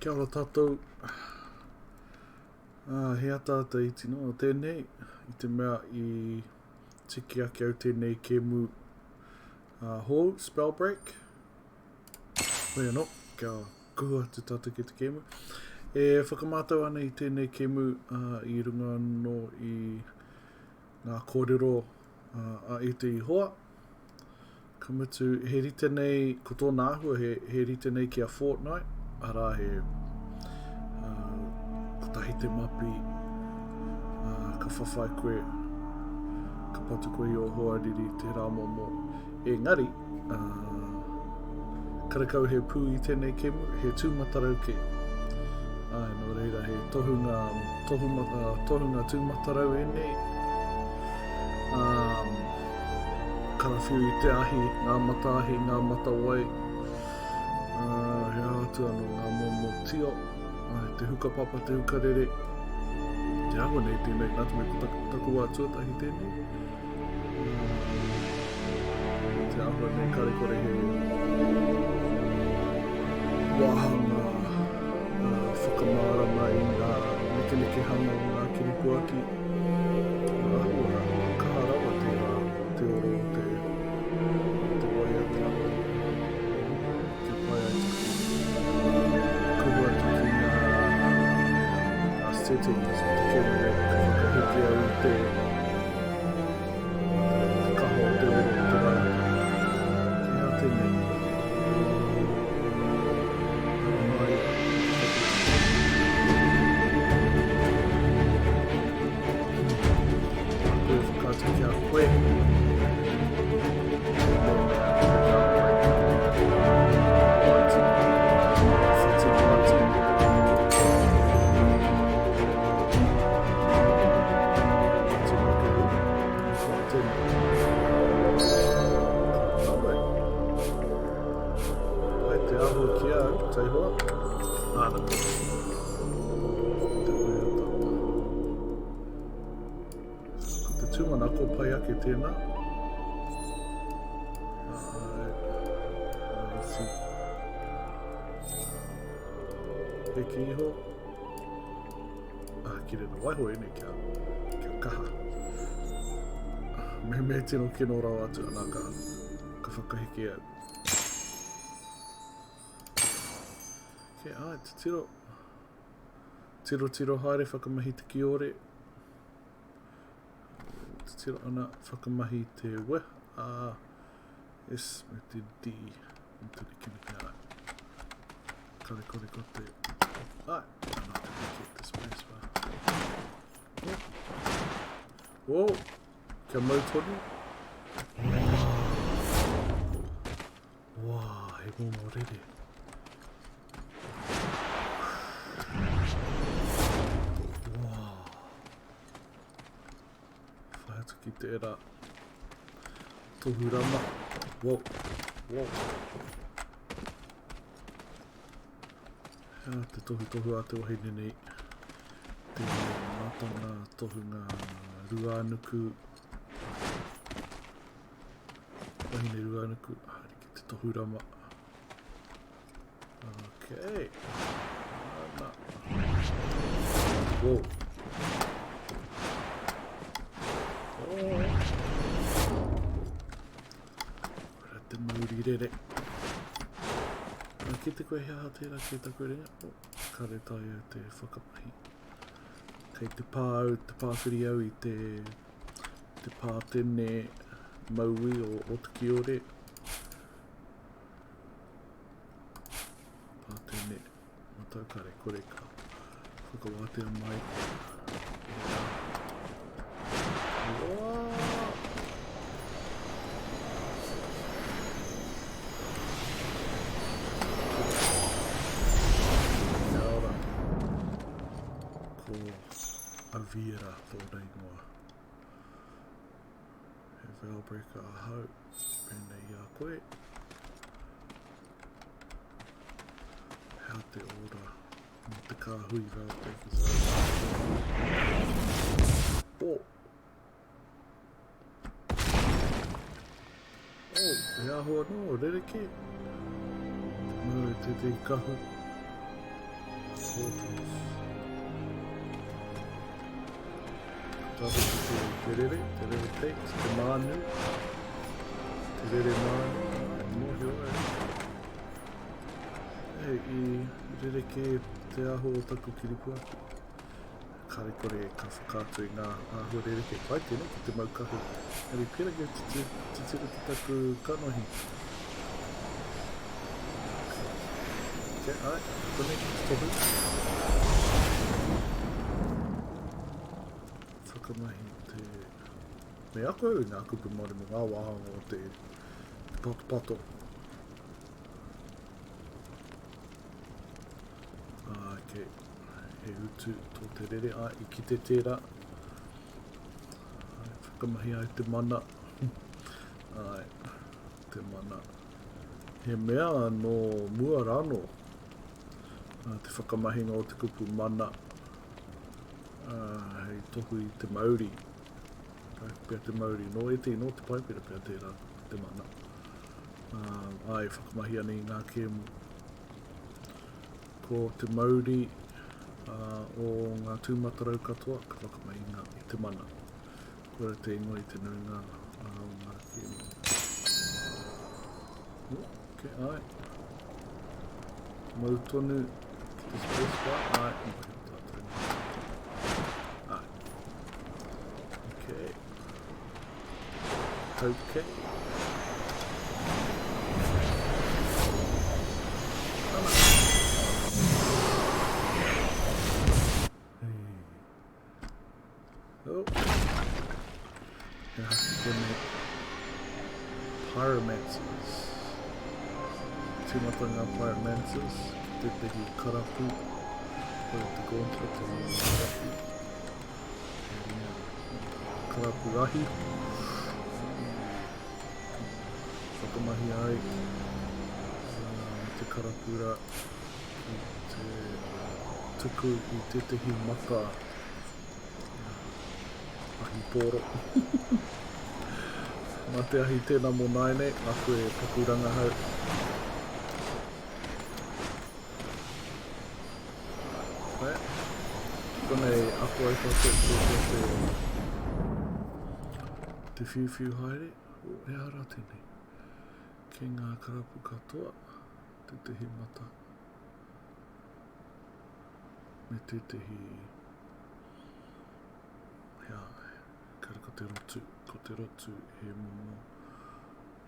Kia ora tātou. Uh, he ataata iti noa tēnei, i te mea i tiki ake au tēnei kēmu uh, hou, Spellbreak. Hoi anō, kia kuhu atu tātou ki te kēmu. E whakamātau ana i tēnei kēmu uh, i runga anō i ngā kōrero uh, a ētehi hoa. Ka mutu, he rite nei, ko tōna āhua, he, he rite nei ki a Fortnite, arā he uh, kotahi te mapi, uh, ka whawhai koe, ka patu koe i ō hoariri, tērā momo. Engari, uh, karekau he pū i tēnei kemu, he tūmatarau kē. Āe, nō reira, he tohunga, tohuma, uh, tohunga tūmatarau ēnei. Um, karawhiu i te ahi, ngā mata ahi, ngā mata wai, ā, he aha atu anō ngā momo tio, āe, te hukapapa, te hukarere, te āhua nei tēnei, nā te mea ko taku, taku wā tuatahi tēnei, ā, te āhua nei kare kore he wāhanga ā, whakamārama i ngā nekenekehanga o ngā kiripuaki. Āhua kaha rawa tērā te oro o te, te waiata kia pai ai taku kuhu atu ki ngā, ngā settings o te kēmu nei ka whakaheke au i te, te, te kaha o te oro o te waiata. Ki hea tēnei? Haramai. Tāku e whakaatu ki a koe. Pai te āhua ki a au, taihoa. Āna. Te waiata. Ko te tūmanako pai ake tēnā. Ai, ai, Heke iho. Ah, ki rena waiho ēnei kia, kia kaha. Me me tino kino rawa atu ana ka, ka whakaheke au. Okay, ai, titiro. Tiro tiro haere whakamahi te kiore. Titiro ana whakamahi te W, A, S me te D. Me te nekeneke ai. Kare kore ko te... Ai, ana te piki te space bar. Oh. Whoa! Kia mau tonu. Wā, he momo rere. Wā. Whai atu ki tērā. Tohu rama. Whoa. Whoa. Hea te tohutohu a te wahine nei. Te mātanga tohunga ruānuku. Wahine ruānuku. Haere ki te tohu rama. Okay. Ana. Whoa. Oh. Kura te mauri rere. Ka kite koe he aha tērā ki taku ringa? Oh, kare taea te whakamahi. Kei te pā au, te pāwhiri au i te, te pātene maui o Otakiore. Pātene matau kare kore ka whakawātea mai. Kia ora. Ko Avira tōna ingoa. He veilbreaker ahau, pēnei i a koe. Hea te ora mō te kāhui veilbreakers Oh! Oh, he āhua anō, rerekē. Te mau e tētehi kahu. Portals. Ka hoki te, te rere, te rere tate, te mānu. Te rere mānu, ai, mōhio au. Ei, i rerekē te aho o taku kiripuaki. Kāre kore ka whakaatu i ngā āhua rerekē. Pai tēnei ki te mau kahu. Engari pērā ki te titiro ki taku kanohi. Okay, ai, konei ki te tohu. Whakamahi te... Me ako au i ngā kupu Māori mō ngā wāhanga o te patopato. Ah, okay. He utu tō te rere, ai, i kite tērā. Ai, whakamahi ai te mana. Ai, te mana. He mea nō mua rānō te whakamahinga o te kupu mana hei tohu i te mauri. Pea te mauri. Nō ētehi, nō te Paipera pea tērā te mana. Ai, whakamahi ana i ngā kēmu. Ko te mauri o ngā tūmatarau katoa ka whakamahi ngā i te mana. Koira te ingoa i te nuinga o ngā kēmu. Oh, okay, ai. Mau tonu ki te space bar. Ai, mōhio tātou. Ai. Okay. Okay. Ana. Hey. Oh. He aha ki konei. Pyromancers. Tīmata ngā pyromancers ki tētehi karapu. Koe te gauntlet o ngā karapu. Karapu ahi. Whakamahi ai te karapu rā ki te tuku i tētehi mata ahi pōro. Mā te ahi tēnā mō nāianei, aku e paku rangahau. Right. Konei ako ai tātou pēhea te, te whiuwhiu haere. O, e ara tēnei. Kei ngā karapu katoa, tētehi mata. Me tētehi... Hea, kare ko te rotu, ko te rotu he momo.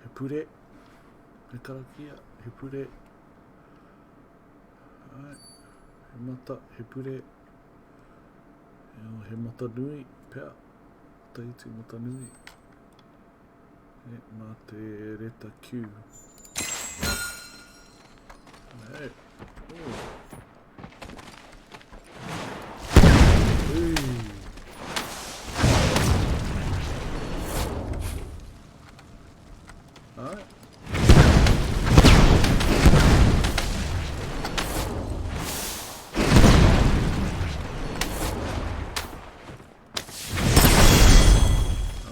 He pure, he karakia, he pure. Ai, he mata, he pure. He mata nui, pea. Mata iti, mata nui. E, mā te reta Q. Hey. Oh. Ui. Ai.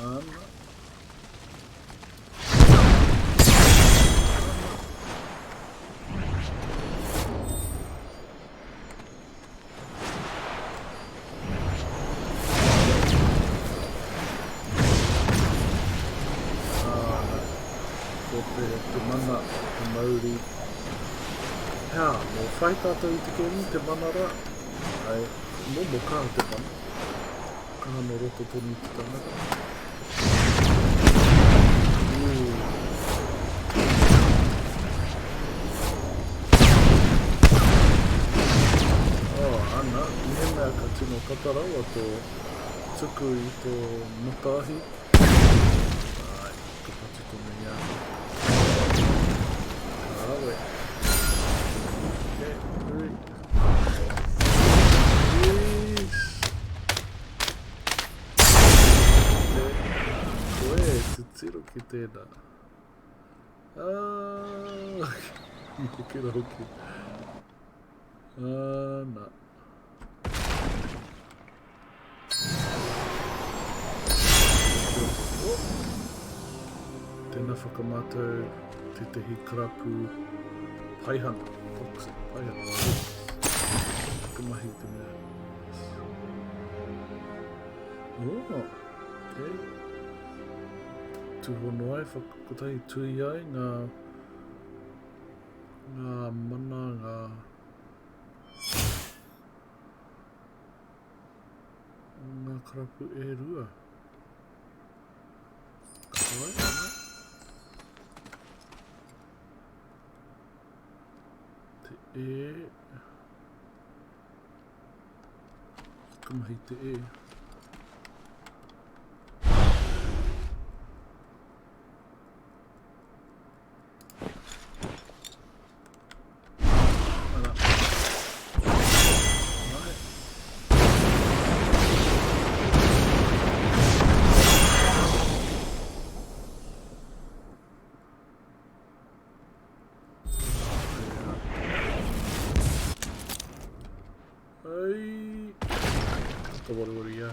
Ana. Ko te, te mana, te mauri. Hea, mō whai tātou i te kēmu, te mana rā. Ai, momo kaha te mana. Kaha no roto tonu i te tangata. Ooh. Oh, ana, mehemea ka tino tata rawa tō tuku i tō mataahi, ai, ka patu tonu i a koe. Ka rawe. Okay, hui. Koe, titiro ki tēnā. Ah, hoki rā hoki. Ah, nā. Tēnā whakamātau tētehi karapu paihana, boxing, paihana. Whakamahi te mea. Oh, okay. Tūhono ai, whakakotahi tui ai ngā, ngā mana, ngā ngā karapu e rua. Ka pai, Te E. Whakamahi te E. Ara. Right. Ai. Ka waruwaru ia.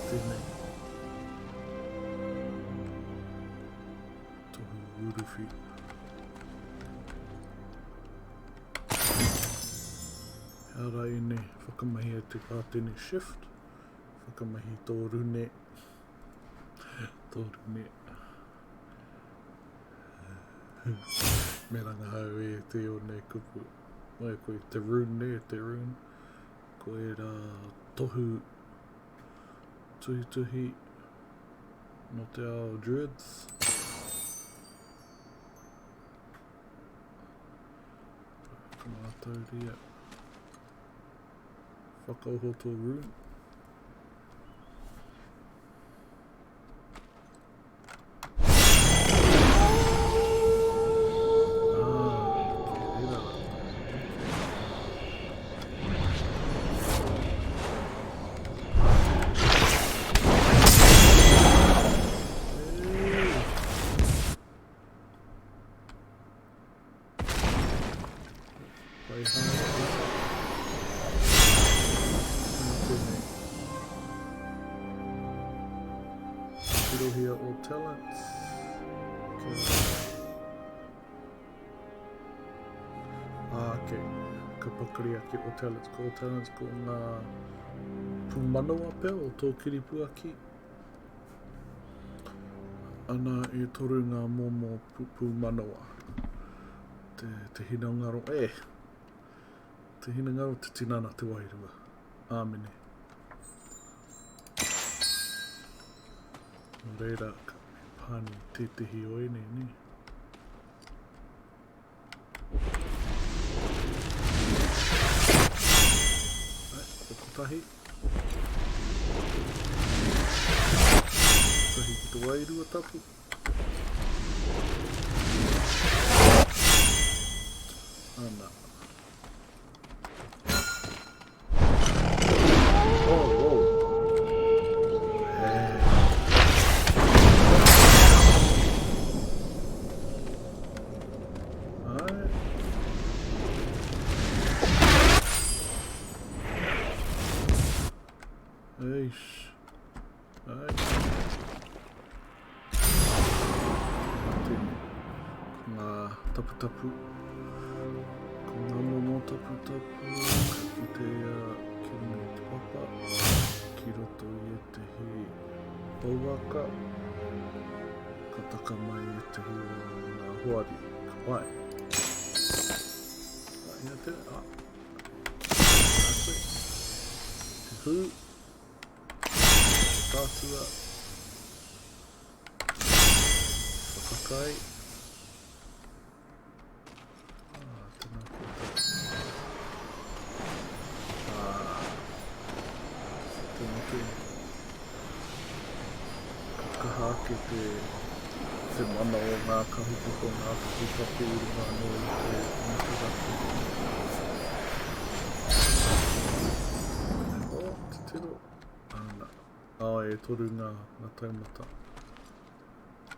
Tēnei. Tohu uruwhi. He ara ēnei, whakamahia te pātene shift, whakamahi tō rune, tō rune. Me rangahau e te o nei kupu. Mai koe te rune, te rune. Ko ērā tohu tuhituhi nō te ao druids. Whakamātauria. Whakaoho tō rune. Whai haere. Tēnei. Tirohia o talents. Kia... Ah, okay. Ka pakari ake o talents. Ko o talents ko ngā pūmanawa pea o tō kiripuaki. Ana e toru ngā momo pūmanawa. Te, te hinengaro, e! Te hinengaro, te tinana, te wairua. Āmene. Nō reira, ka pānui tētehi o ēnei, nē? Right, ko kotahi. Kotahi ki te wairua tapu. Ana. Oh, whoa. Hey. Alright. Eish. Alright. Tēnei. Ko ngā taputapu. Ko ngā momo taputapu. Ka kitea ki runga i te papa. Ki roto i ētehi pouaka. Ka taka mai ētehi o ngā hoari. Ka pai. Hea te... Ah. Te hū. Tātua. Whakakai. Ah, tēnā koutou. Ah, tēnā tēnā. Ka kaha ake te, te mana o ngā kahupapa, ngā taputapu i runga anō i te moturaki. Oh, titiro. Ana. Oh, e toru ngā, ngā taumata.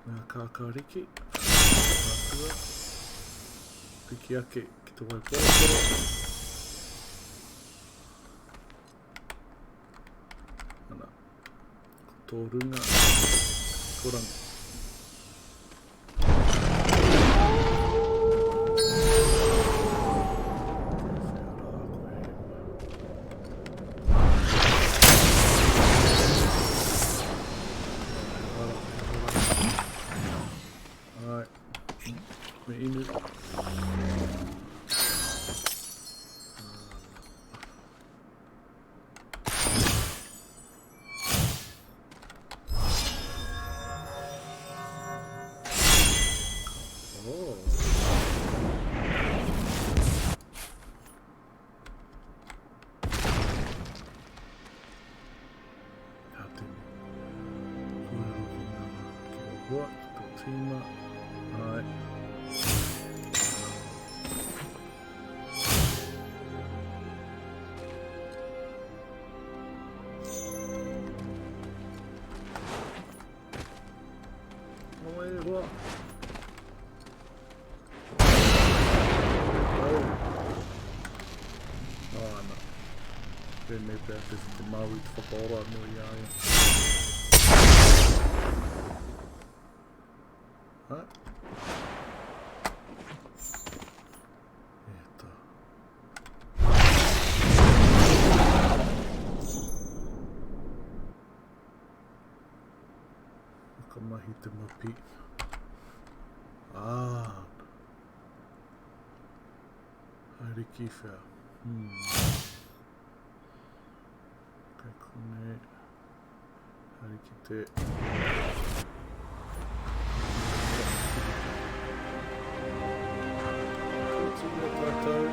Ngā kākāriki. Tātua. Piki ake ki te waiporoporo. Tō runga koranga. Ai. Me inu. Oh. Kā tēnei. Kōrero ki ngā ki o hoa, ki tō tīma. Ai. Nā e hoa. Oh. Oh, ana. Tēnei pea te whakamāui te whakaora anō i a ia. Hai. E tā. Whakamahi te mapi. Ah. Haere ki whea. Hmm. Kei konei. Haere ki te... Kōtuia tātou,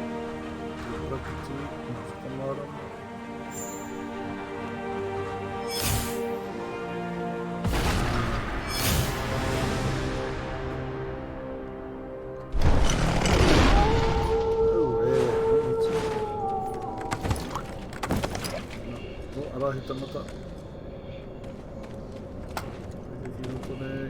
te parakiti, ngā whakamārama. Oh, arā he tangata. Haere ki roto nei.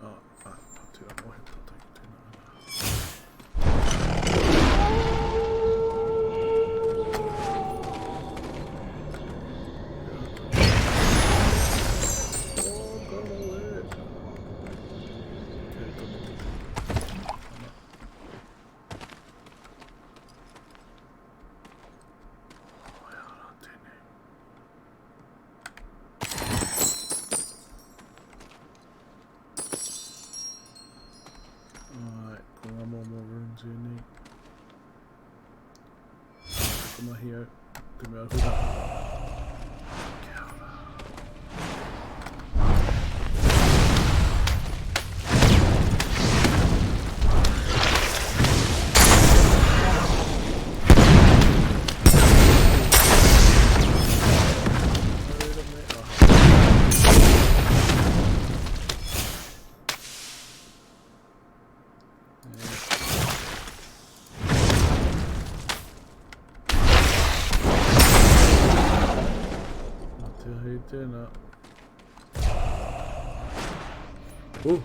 Ah, ah, atu anō he tātai ki tēnā. Oh, ka rawe! Kei tonu te Ana. Oh, e ara tēnei. Alright, ko ngā momo runes ēnei. Whakamahi au, te mea hura. Kia ora. Te hei tēnā. Oh!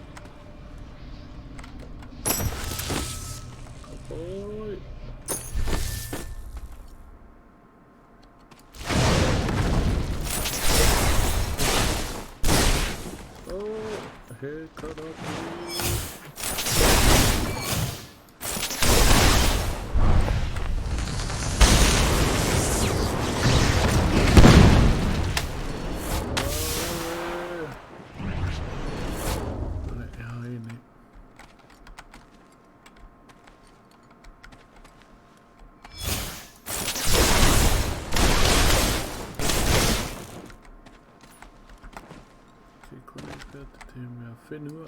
Ka pai! Oh, he karapu. Kei konei pea te mea whenua.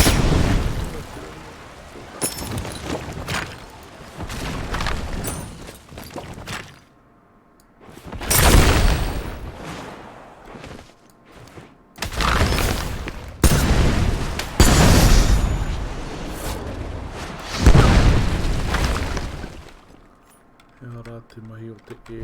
He aha rā te mahi o te e?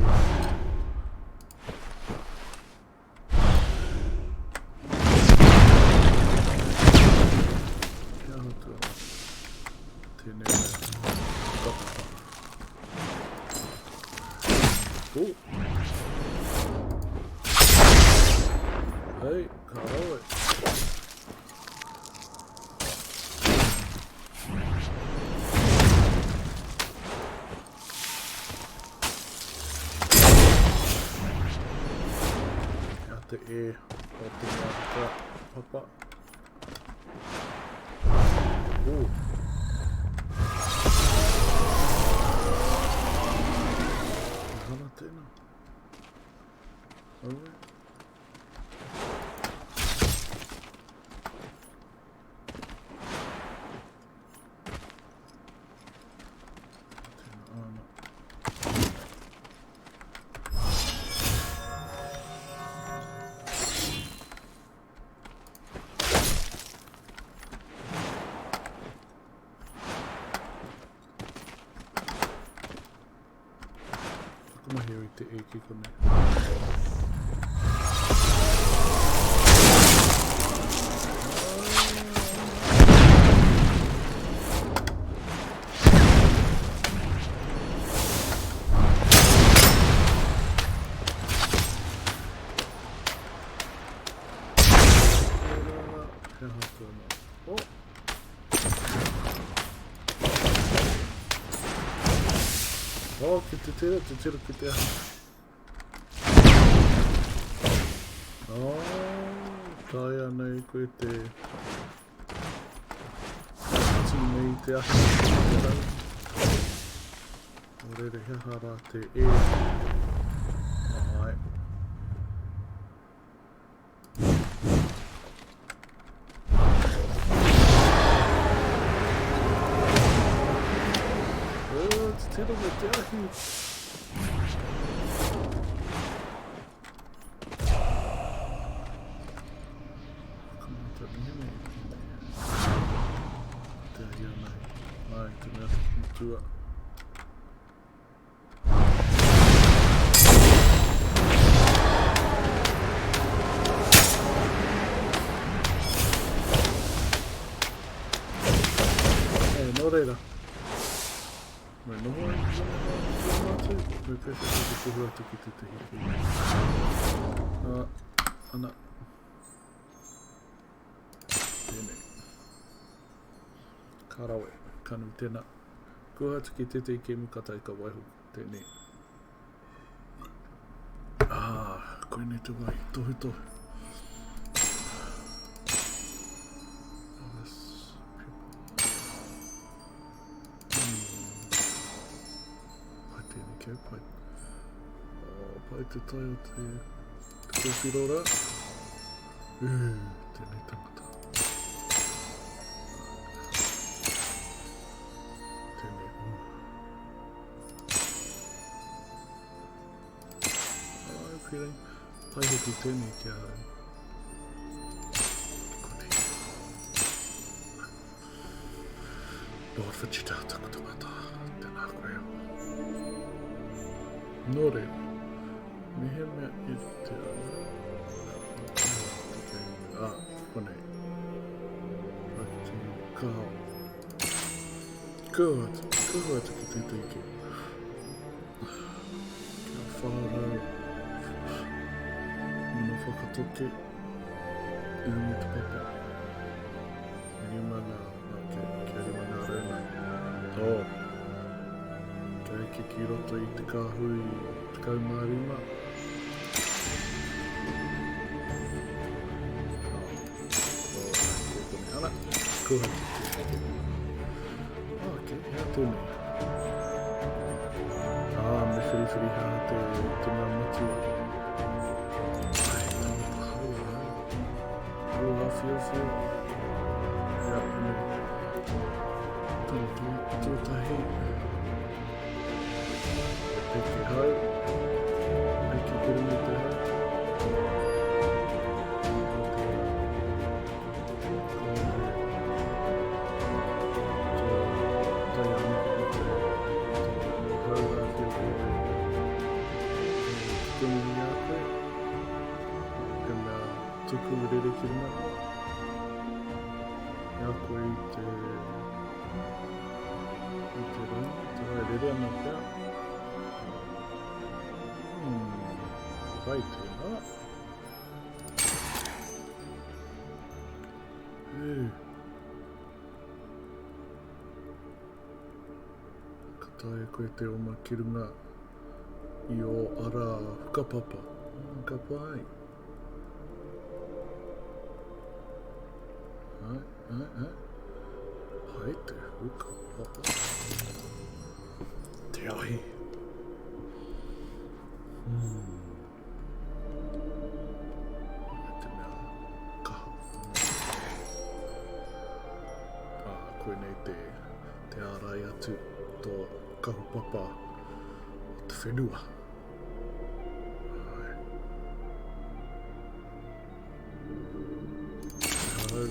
Cool. Hei, ka rawe. Ia te e o te mea whaka papa. Ooh. Hana tēnā. Aue. Whakamahi au i te e ki konei. He aha tōna? Oh! Oh, ki te tira, te tira ki te aha. Oh, taea nei koe te tīnei te ahi te rau. Nō reira, he aha rā te e. Ai. Oh, te tira me te ahi. Te ahi anei. Ai, te mea matua. Hey, nō reira. Me noho ai ki runga atu, me pēwhea te kuhu atu ki tētehi kī. Ana. Tēnei. Ka rawe, ka nui tēnā. Kuhu atu ki tētehi kēmu kātahi ka waiho tēnei. Ah, koinei te wāhi tohutohu. Pai tēnei kia pai. Oh, pai te tai o te, te kōwhiro rā. Ū, tēnei tangata. Tēnei, ū. Ai, pīrangi. Pai hoki tēnei ki ahau. Konei. Lord Vegeta, taku tangata. Tēnā koe. Nō reira, mehemea e te ana, ah, konei. Ka Kuhu atu, kuhu atu ki tētahi kē. Kia 400 mano whakatoke i runga i te papa. E rima ngā, okay, kia rima ngā rauna. Oh. Kia eke ki roto i te kāhui 15. Oh, ana, kuhu atu ki tētahi kē. Oh, okay, hea tēnei. Ah, me whiriwhiri hea te, te mea matua. Ai, tangata hau, ai. Oh, awhiawhio. Hea konei. Tangata tuatahi. E peke hau. Peke ki runga i te hau. Tuku rere ki runga. I a koe i te i te rangi, te wai rere ana pea. Pai tēnā. Ū. Ka taea koe te oma ki runga i ō ara hukapapa. Ka pai. Ai, ai, ai. Pai te hukapapa. Te ahi. Hmm. Te mea kaha. Ā, koinei te, te ārai atu tō kahupapa o te whenua. Ai. Hau.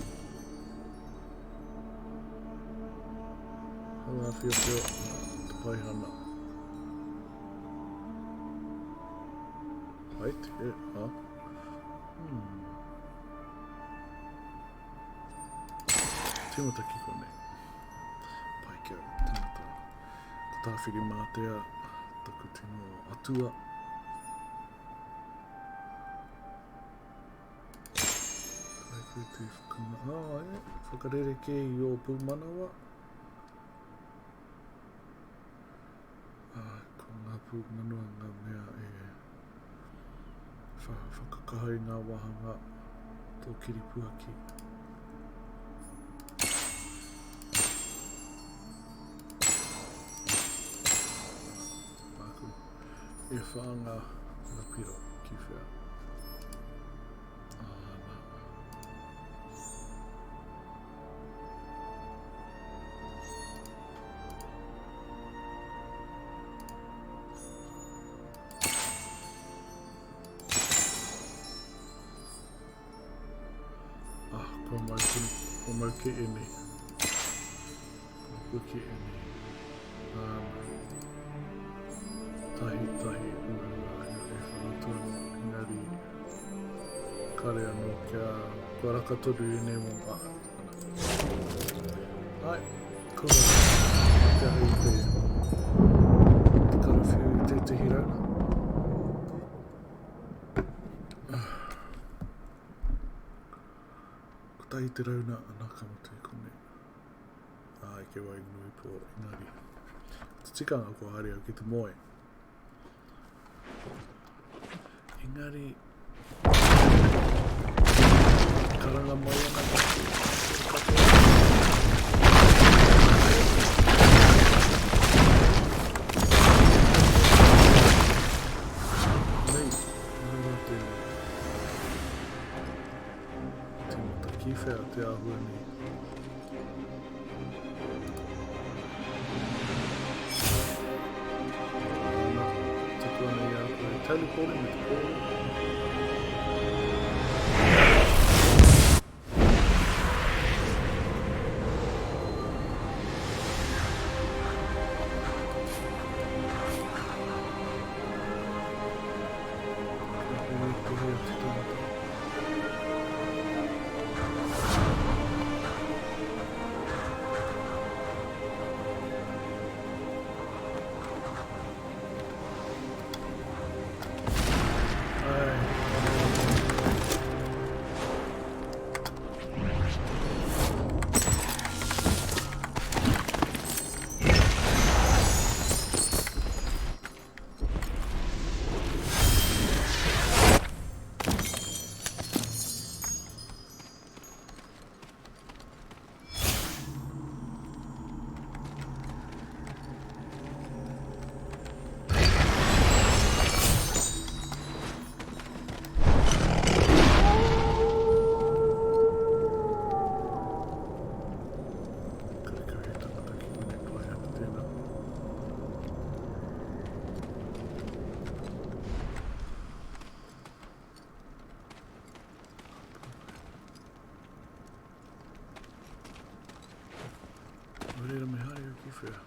Hau āwhiowhio, te paihana. Hai te, ha? Hmm. Tīmata ki konei. Pai kia tangata. Ko Tāwhirimātea taku tino atua. Kai koe te whakanga... Ah, e, whakarerekē i ō pūmanawa. Ā, ko ngā pūmanawa ngā mea e whakakaha i ngā wāhanga tō kiripuaki. Māku e whā ngā piro ki whea. Ā, nā. Ah, kua mau, kua mau ke ēnei. Kua kua ke ēnei. Um, tahi, tahi, ua, e whanatu anō, engari, kare anō kia, kua raka tonu ēnei mō, ah, Ai, kua te ahi i te, te karawhiu i tētehi rauna. Kotahi te rauna ana ka mutu i konei. Ai, ke wai nui pō, engari. Te tikanga kua haere au ki te moe. Engari, karanga mai ana te katoa. Nei, nā tēnei. Tīmata ki whea te āhua nei. Ana, tuku ana i a koe teleport me te kōrero. Karekau he tangata ki konei pai ana tēnā. Nō reira me haere au ki whea.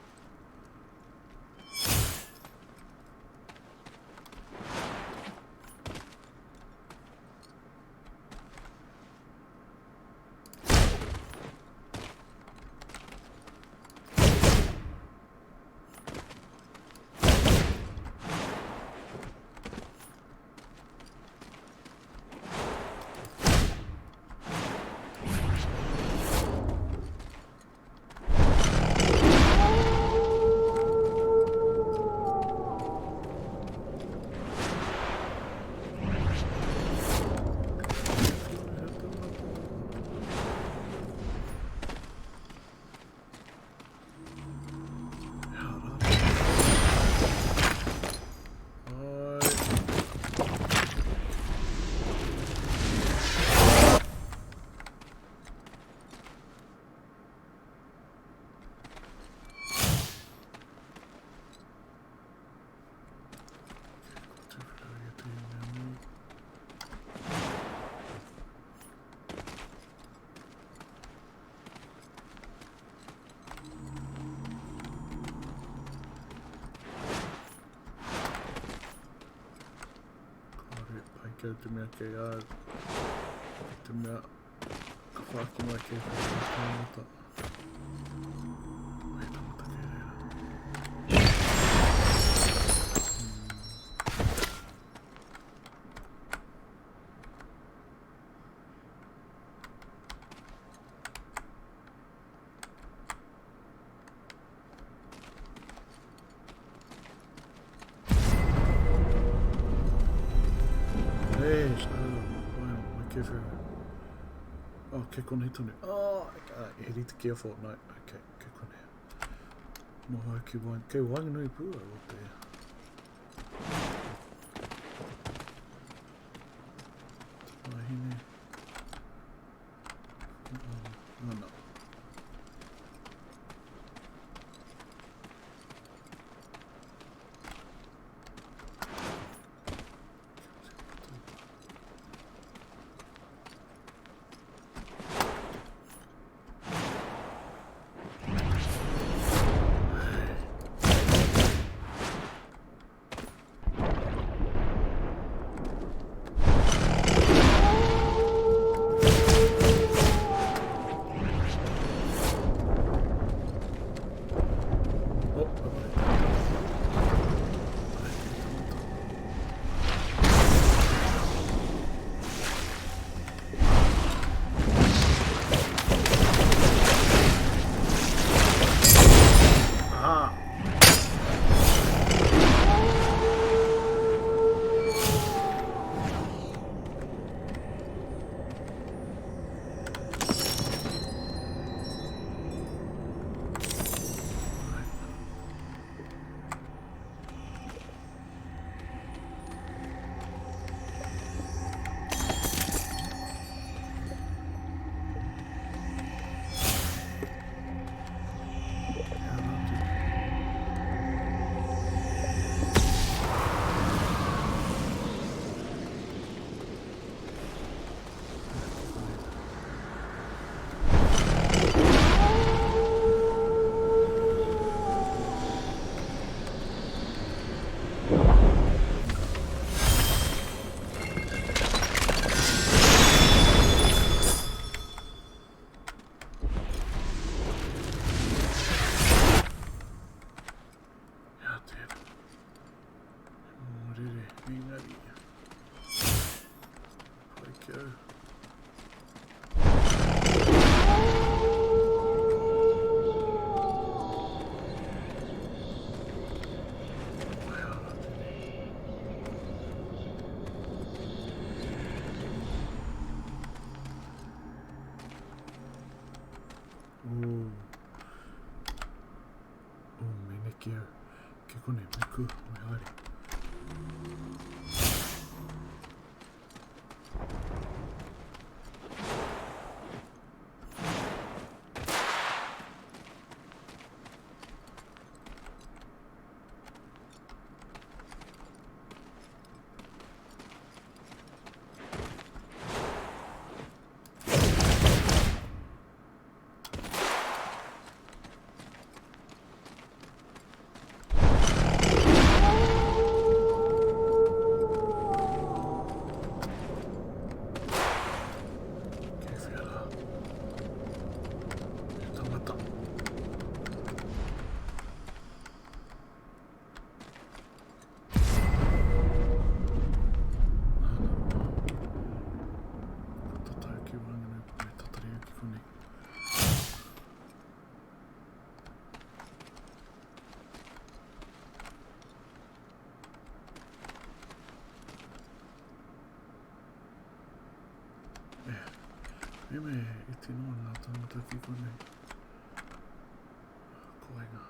ki au te mea kei a au. Te mea ka whāki mai kei whea ngā tāngata. Hei tangata kei reira. Hey, oh, wow, my careful. Oh, ke konei tonu. Oh, he rite ki a Fortnite. Okay, ke konei. Noho au ki waenga, kei waenganui pū au o te... Te wahine. Oh, no. Ah! Ia tērā. He mōrere, engari. Pai ki au. Ai ara tēnei. Ooh. Ooh, me neke au. Ke konei, me ku, me haere. Kei whea rā? He tangata. Ko tatau ki waenganui, me tatari au ki konei. E, me iti noa ngā tāngata ki konei. Koenga.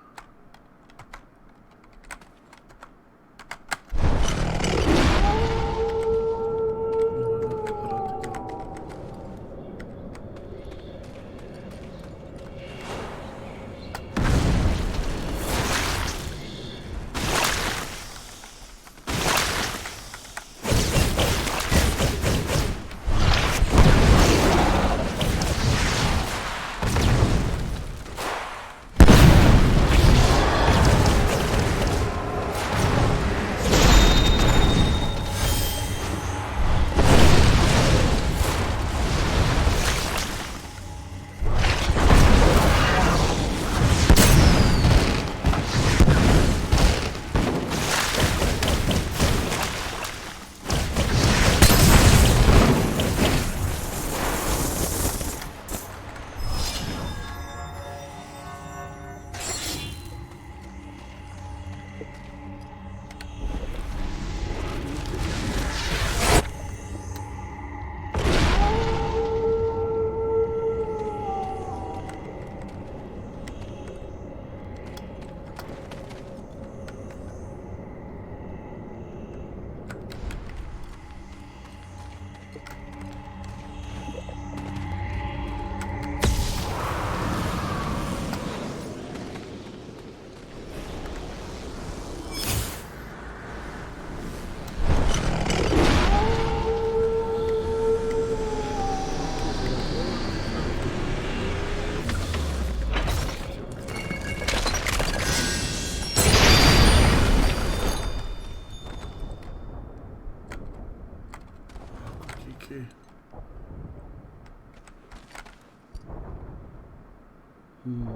Hmm.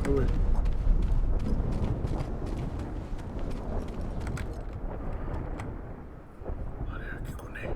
Aue. Haere au ki konei.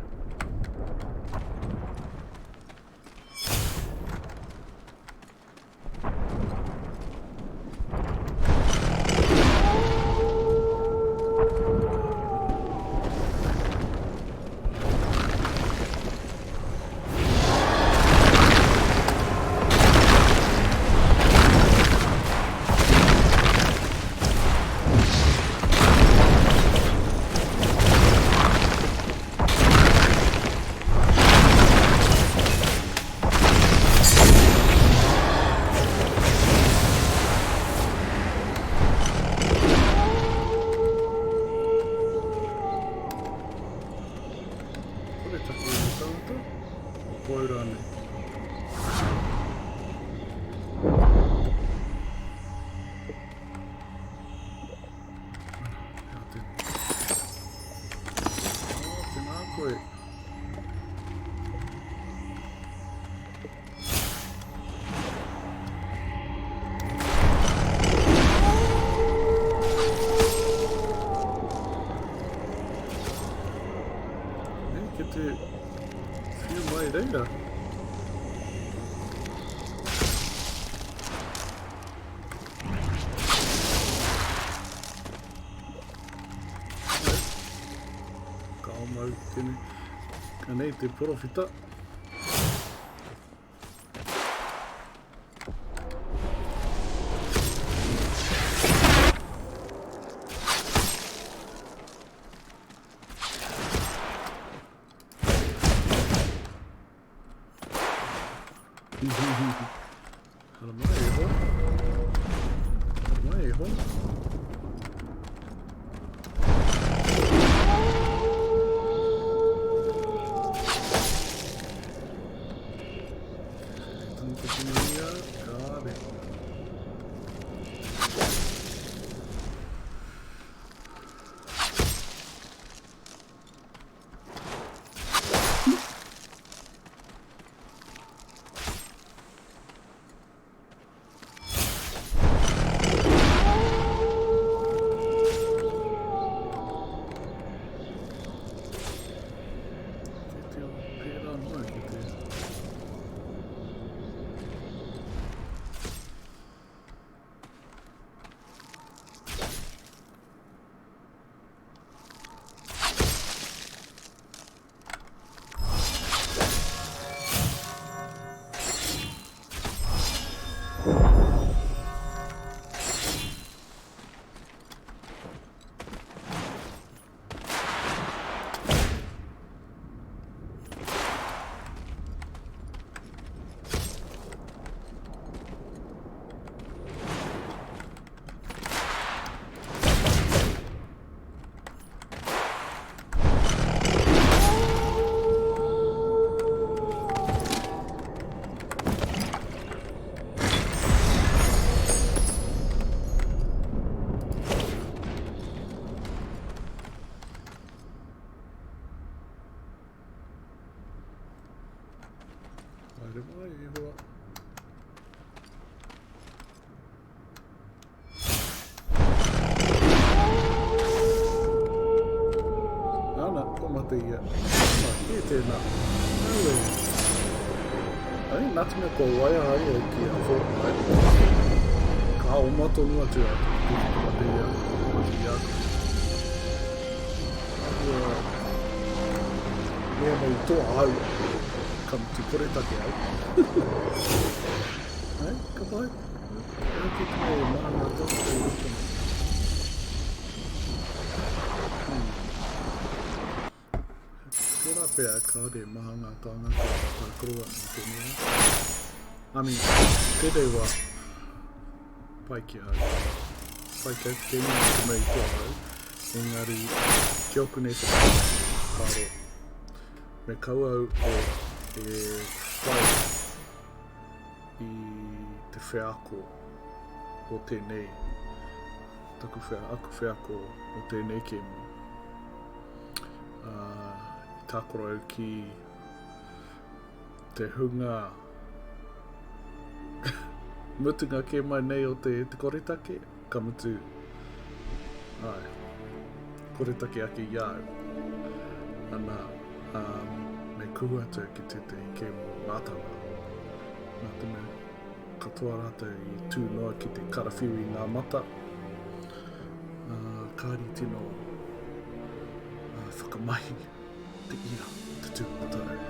Kore taku i tangata, ko au rānei. Oh, tēnā koe. Nei, ki te whiu mai reira. Ka mau tēnei. Anei te porowhita. Haramai e hoa. Haramai e hoa. Tangata tinia, kāre. Kei te pērā noa ki te... Haere mai, e hoa. Nana, kua mate ia. Nā, kē tēnā. Aue. Ai, nā te mea kua waia ai au ki a Fortnite. Ka oma tonu atu au ki te mate ia, te mate ia koe. Ua, mea mai toa au, ka mutu koretake au. Ai, ka pai. Ki te mea e maha ngā tāngata i roto nei. Hmm. Tērā pea kāore e maha ngā tāngata e tākaro ana i tēnei wā. I mean, tēnei wā, pai ki ahau. Pai ki au tēnei nā te mea i toa au. Engari, ki ōku nei whakaaro, me kaua au e, e whai i te wheako o tēnei, taku whea, aku wheako o tēnei kēmu. Uh, i tākaro au ki te hunga mutunga kē mai nei o te, te koretake, ka mutu, ai, koretake ake i a au. Ana, um, me kuhu atu ki tētehi kēmu mātanga. Nā te mea, katoa rātou i tū noa ki te karawhiu i ngā mata, uh, kāri tino uh, whakamahi te ira o te tūmatarau.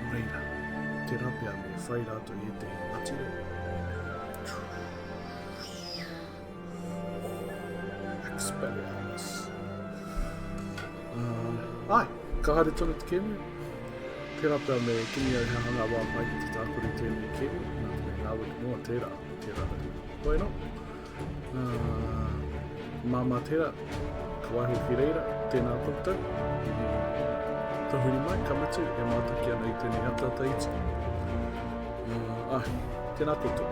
Nō reira, tērā pea me whai rātou i ētehi matire. Expelliarmus. Uh, ai, ka haere tonu te kēmu. Tērā pea me kimi au he hanga wā pai ki te tākore i tēnei kēmu, nā te mea ngāwari noa tērā, tērā rahi. Hoi anō, uh, māmā tērā, ka waiho ki reira, tēnā koutou, i tahuri mai, ka mutu, e mātaki ana i tēnei ataata iti. Uh, ai, tēnā koutou.